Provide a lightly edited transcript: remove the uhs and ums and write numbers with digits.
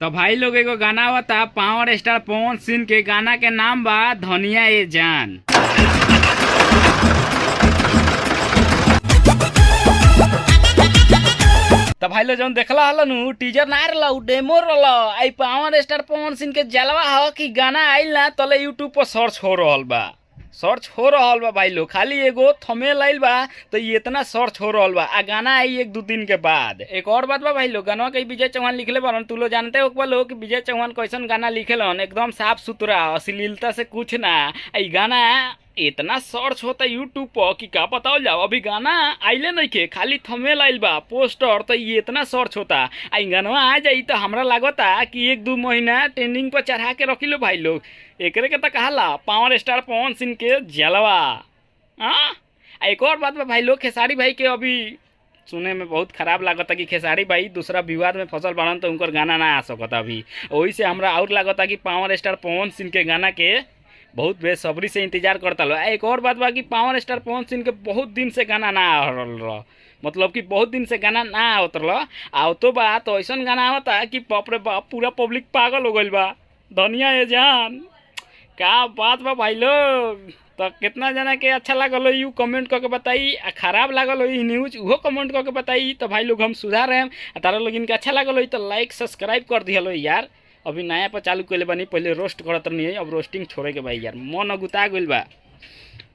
तो भाई लोग, एगो गाना आवता पावर स्टार पवन सिंह के। गाना के नाम बा धनिया ए जान। तो भाई लोग, जौन देखला हलन उ टीजर ना रहला, उ डेमो रहला। आई पावर स्टार पवन सिंह के जलवा ह कि गाना आइल ना तले यूट्यूब पर सर्च हो रहल बा, सर्च हो रहल बा। भाई लोग, खाली एगो थंबनेल आइल बा तो ये इतना सर्च हो रहल बा आ गाना आई एक दू दिन के बाद। एक और बात बा भाई लोग, गाना के विजय चौहान लिखले बारन। तू लोग जानते हो लोग कि विजय चौहान कैसन गाना लिखेलन, एकदम साफ सुथरा, अश्लीलता से कुछ ना। आ ई गाना इतना सर्च होता यूट्यूब पर कि का बताओ जाओ। अभी गाना आइले नहीं के, खाली थंबनेल आइल बा, पोस्टर, तो ये इतना सर्च होता। आ ई गाना आ जाई तो हमरा लागता कि एक दू महीना ट्रेंडिंग पर चढ़ा के रखी लो भाई लोग। एकरे के तो कहाला पावर स्टार पवन सिंह के जलवा। हाँ, आ एक और बात बा भाई लोग, खेसारी भाई के अभी सुने में बहुत खराब लागता कि खेसारी भाई दूसरा विवाद में फसल बाड़न, तो उनकर गाना ना आ सकता अभी। वही से हमरा और लागता कि पावर स्टार पवन सिंह के गाना के बहुत बेसब्री से इंतजार करता लो। आ एक और बात बा कि पावर स्टार पवन सिंह के बहुत दिन से गाना ना आ रहल रह, मतलब कि बहुत दिन से गाना ना आवत रह। आवतो बा तो ऐसन गाना आवता कि बाप रे बाप, पूरा पब्लिक पागल हो गइल बा। धनिया ए जान, का बात बा भाई लोग। तो कितना जना के अच्छा लागल हो you comment करके बताई, आ खराब लागल हो ई न्यूज उहो कमेंट करके बताई, तो भाई लोग हम सुधार रहे हैं। आ तारा लोग इनके अच्छा लागल हो तो लाइक सब्सक्राइब कर दिहलो यार। अभी नया पर चालू कैले बानी, पहले रोस्ट करत रही, अब रोस्टिंग छोड़े के भाई यार, मन अगुता गइल बा।